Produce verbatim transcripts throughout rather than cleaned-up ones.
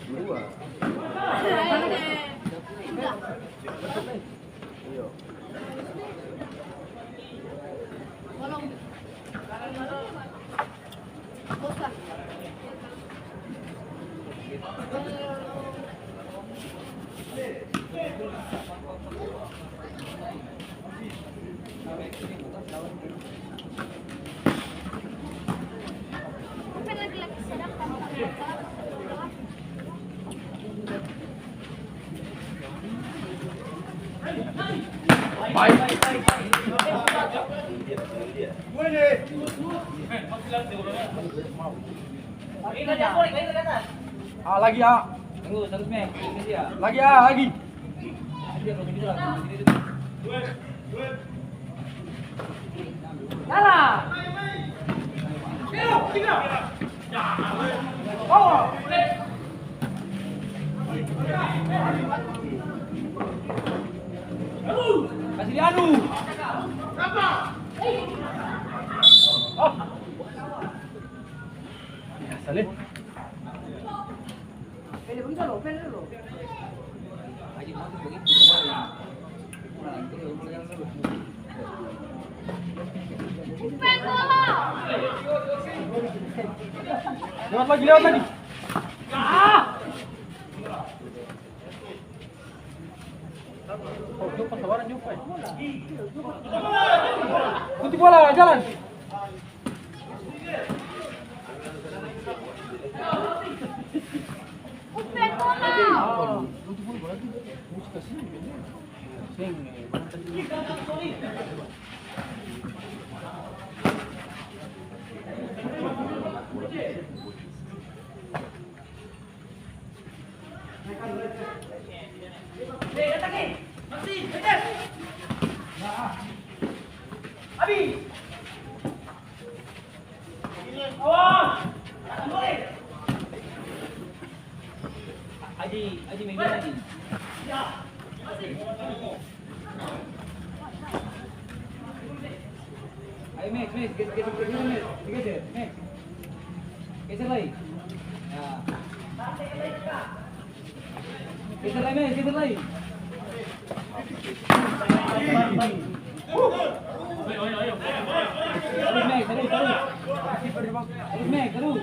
Dua. Ah, lagi, ah. Lagi, ah, lagi. Jalan. Kasi dia anu. Oh. Biasa, leh. Lewat lagi, lewat lagi. Oh, coba sabaran, coba. Putih bola, jalan. Aji, Aji, Megi, Aji. Ayo, Max, Max, geser, geser, geser, Max. Geser, Max. Geser lai. Ya. Geser lai, Max, geser lai. Terus, Max, terus, terus. Terus, Max, terus.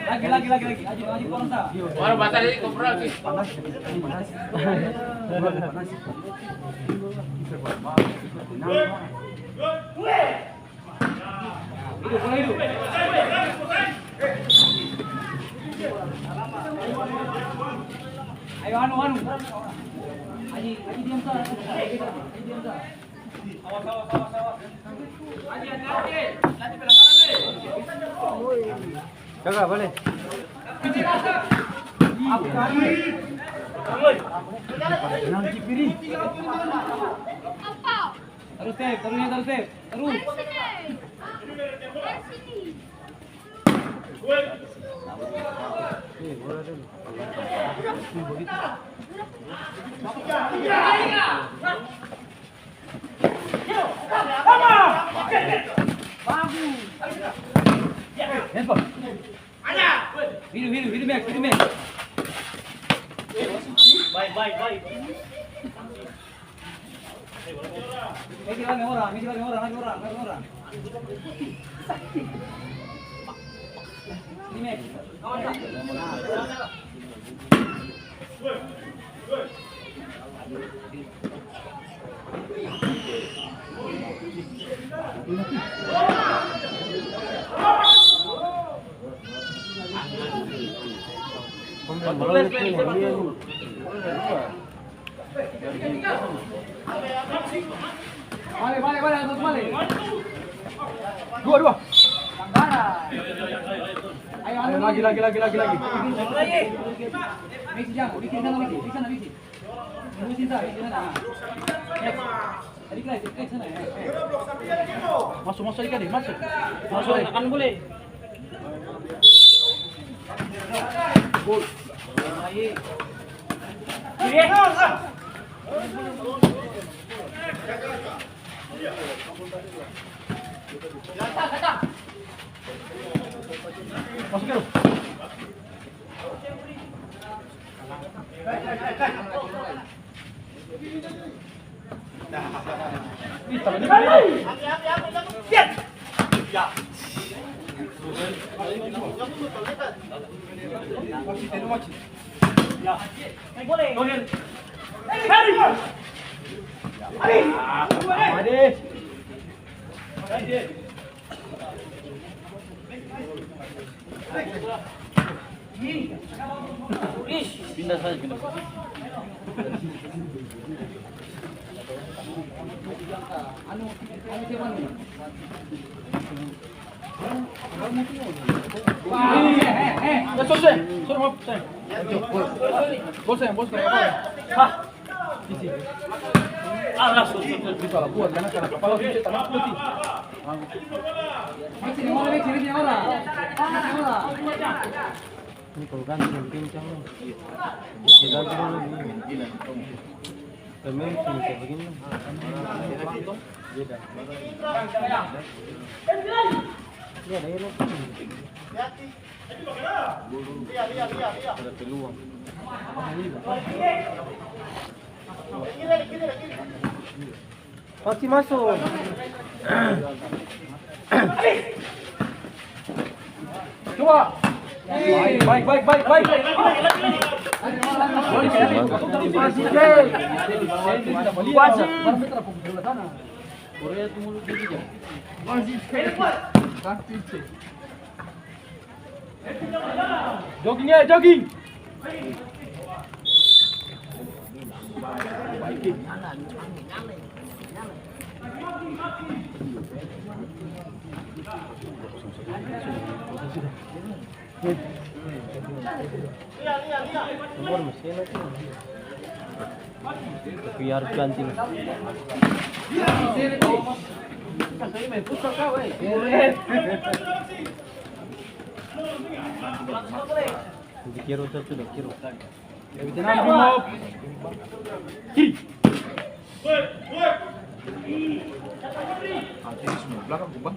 Lagi, lagi, lagi, lagi. Aji, Aji, Aji, Aji. Baru batal ini, Kopral, sih. Hidup, bola hidup. Ayo, anu, anu. Aji, Aji, diam sa. Aji, diam sa. Awas, awas, awas, awas. Aji, hati-hati. Nanti pelanggaran, eh. Jaga, bale. Penalti, Piri. Tarus, Tep, tarus, ya, tarus, Tep. Tarus. Mari sini. Mari sini. Bagus. Handball. Hidup, hidup, hidup, Max, hidup, Max. Baik, baik, baik. Lagi, lagi orang, lagi, lagi orang, lagi orang, lagi orang. Ini, Max. Bale, bale, bale, langsung bale. Dua, dua. Pelanggaran. Ayo, lagi, lagi, lagi, lagi, lagi. Mixi jang, mixi sana, mixi, mixi sana, mixi. Mixi sana, mixi sana. Next. Tarik lagi, tarik sana, ya. Masuk, masuk, ikan nih, masuk. Masuk, tekan boleh. Gol. Ayo. Iya. Masuk, Kero. Pindah saja, pindah. Ya, sorry, sorry. Sorry, maaf, sorry. Bos, bos, bos, apa? Hah? Isi. Alah, sorry, sorry. Ini salah buat, karena salah kepala, cuci tanah putih. Ini kalau ganti yang kencang nih. Bisa ganti dulu nih. Pemain sini kayak begini. Beda. Ini ada yang ada peluang. Pasti masuk. Coba. Baik, baik, baik, baik, baik. Jogging ya, jogging. Tapi harus ganti. Kiro, sudah, kiro. Lebih tenang, Bimo. Kiri. Ah, jadi semua belakang ke bang.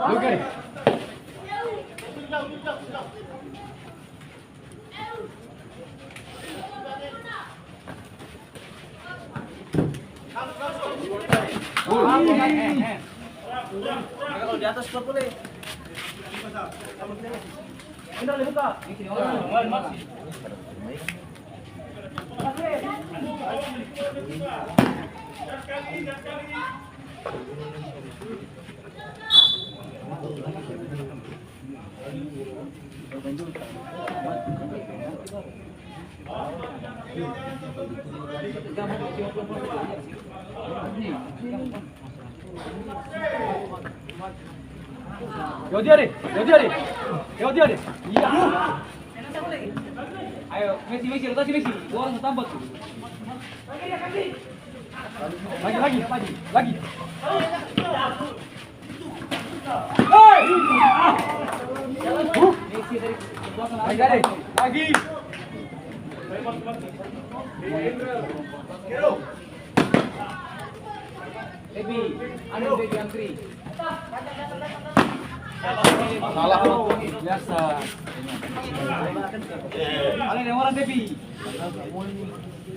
Oke. Kalau di atas, kuat boleh. Pindah, buka. Yo dia deh, yo dia deh, yo dia deh. Iya. Ayo, Messi, Messi, rotasi Messi. Dua orang tambah tuh. Lagi, lagi, lagi, lagi. Hei! Lagi, lagi. Baby, anu baby antri. Salah, biasa. Ada yang orang baby.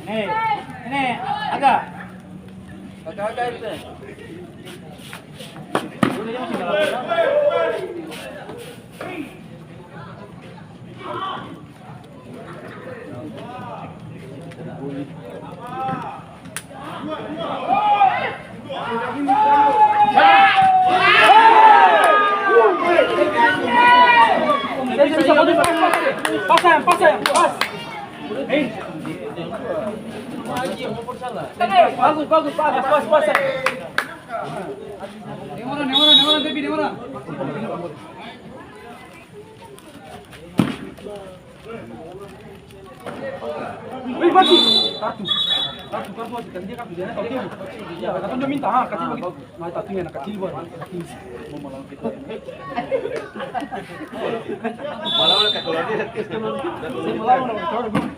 Ini, ini, agak. Agak-agak itu. Pasang, pasang, pas. Bagus, bagus, bagus, pas, pas. Deng orang, deng orang, deng orang, Devi, deng orang. Wih, mati. Kartu. Kartu, kartu, kasih dia kartu, dia tahu dia. Iya, kata dia minta, ha, kasih begitu. Nah, tapi anak kecil, buat anak kecil. Mau melawan kita. Malah orang kalau dia, dia mau melawan orang, orang.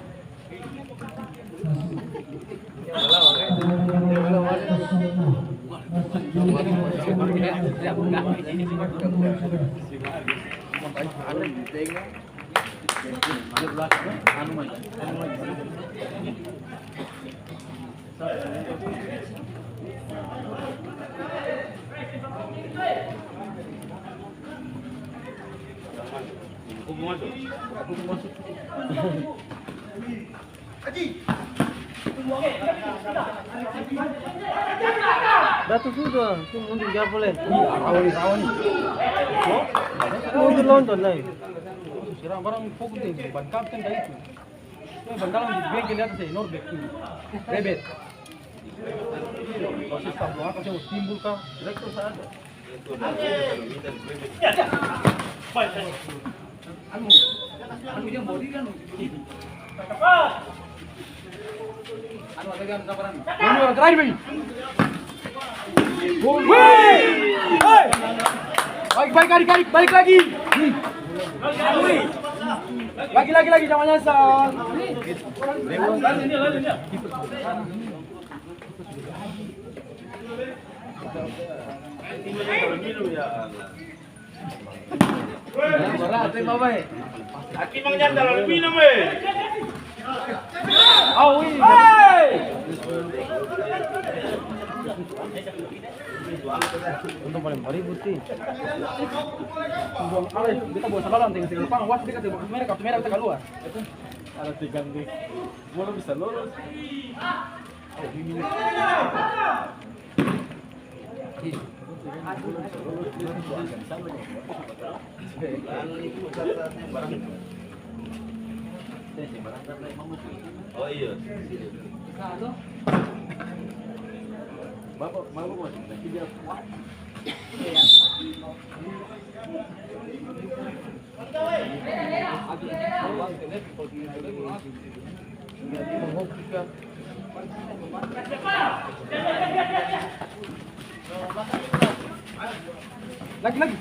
Datu sudah, itu mundur jauh boleh. Mundur nonton lai. Serang barang fokus deh, ban kapten kayak itu. Itu ban dalam di bengkel di atas deh, Norbeck tuh. Rebet. Kalau sistem doang kasih timbul kah? Direktur saya ada. Anu, anu dia body kan. Anu, ada kan kabaran. Anu, terakhir, Bang. Wih! Hei! Balik, balik, balik, balik, balik lagi. Lagi, lagi, lagi, jangan nyasar. Aki Mang Janda lalu minum, eh. Au, ih. Hei! Untung paling baribut sih. Buang, ale, beta buang sabalang, tinggal, tinggal lapangan, was, beta kasih kartu merah, kartu merah, beta kaluar. Ada tiga nih. Gua bisa lolos. Oh, iya. Bapak, mabuk masih, tapi dia kuat. Lagi, lagi.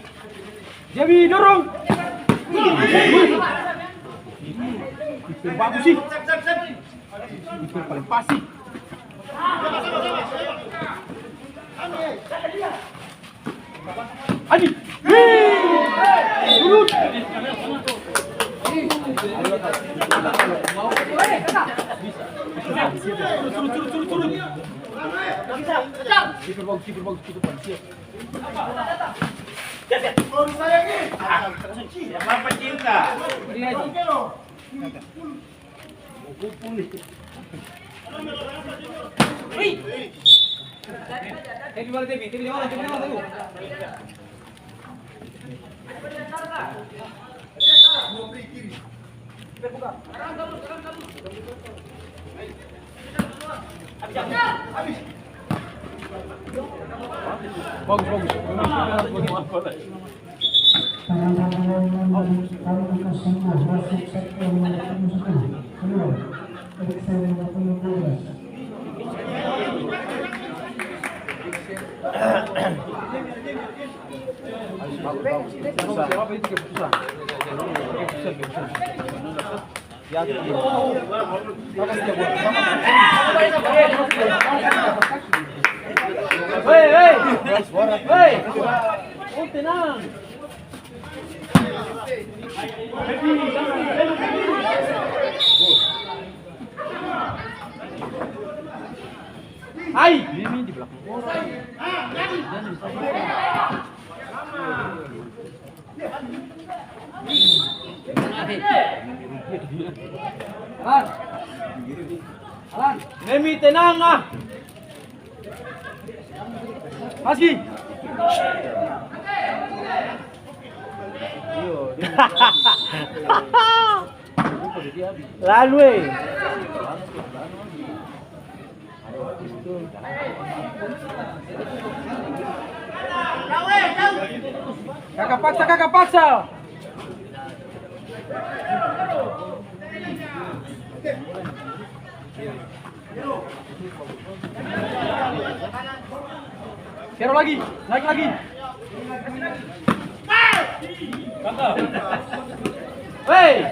Jabi, dorong. Bagus sih. Itu paling pasti. Adi. Turun. Turun, turun, turun, turun, turun. Kiper bagus, kiper bagus, kiper bagus. Siap. Apa cinta? Bagus, bagus. Hei, hei. Oh, tenang. Ai. Ini di belakang. Alan. Alan. Nemi, tenang ah. Maski. Lalu, eh. Kaka paksa, kaka paksa. Sero lagi, naik lagi. Hei!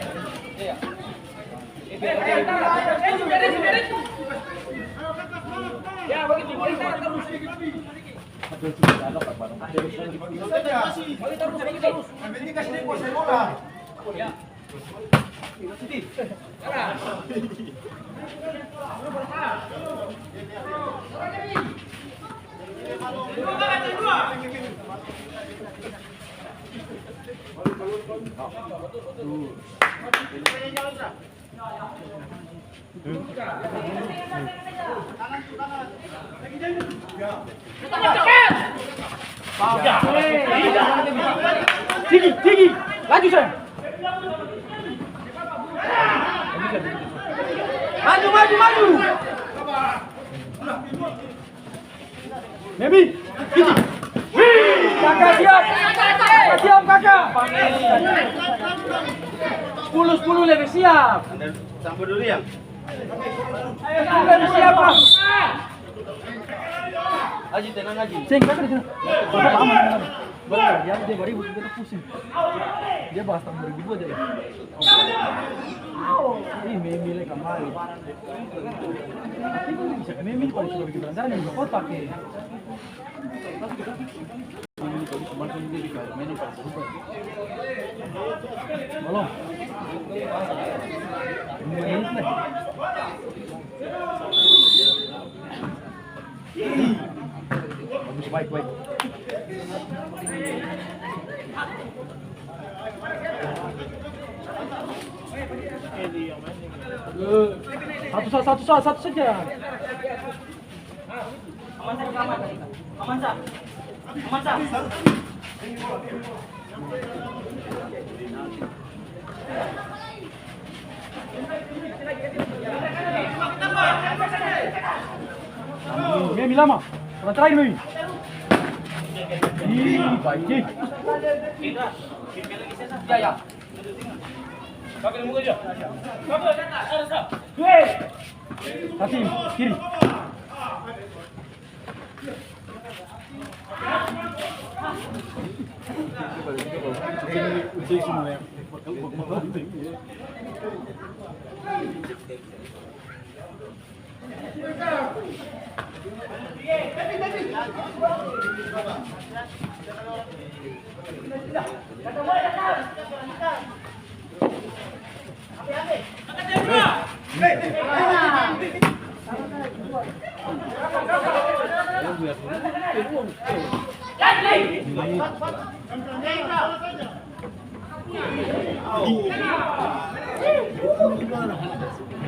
Tinggi, tinggi. Laju, sayang. Maju, maju, maju. Memi, tinggi. Wih, kaka siap. Kaka siap, kaka. Sepuluh, sepuluh lebe siap. Campur durian. Ayo, sepuluh lebe siap, Bang. Aji, tenang, Aji. Seng, kaka di sana. Aman, aman, aman. Baru dia, dia baru ibu kita pusing. Dia bahas tahun dua ribu dua aja. Ih, Memi lagi kamari. Memi paling suka bikin perancangan di kotak, eh. Belum. Bagus, baik, baik. Satu sa-, satu sa-, satu saja. Aman sa, aman sa. Aman sa. Aman sa. Memi lama. Orang terakhir, Memi. Ih, baik, eh. Ya, ya. Kasih, kiri.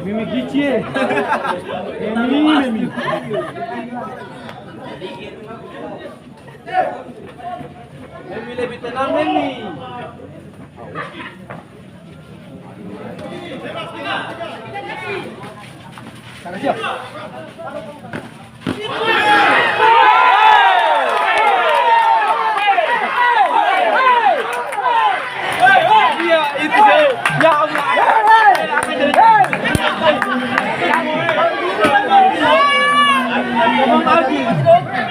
Mimi gici, eh. Mimi, Mimi. Mimi lebih tenang, Mimi. Siap. Iya, itu dia. Ya Allah.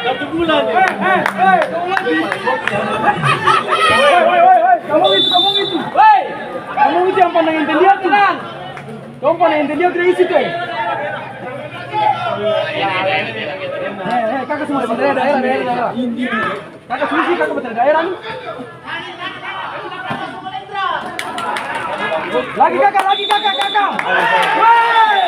Satu bulan. Hei, hei, hei, tunggu lagi. Hei, hei, hei, hei. Kamu itu, kamu itu. Hei. Kamu itu yang pandang ente lihat tuh. Dong pandang ente lihat dari situ. Hei, hei, kaka semua dari daerah, daerah, daerah. Kaka susi, kaka dari daerah nih. Lagi kaka, lagi kaka, kaka. Hei.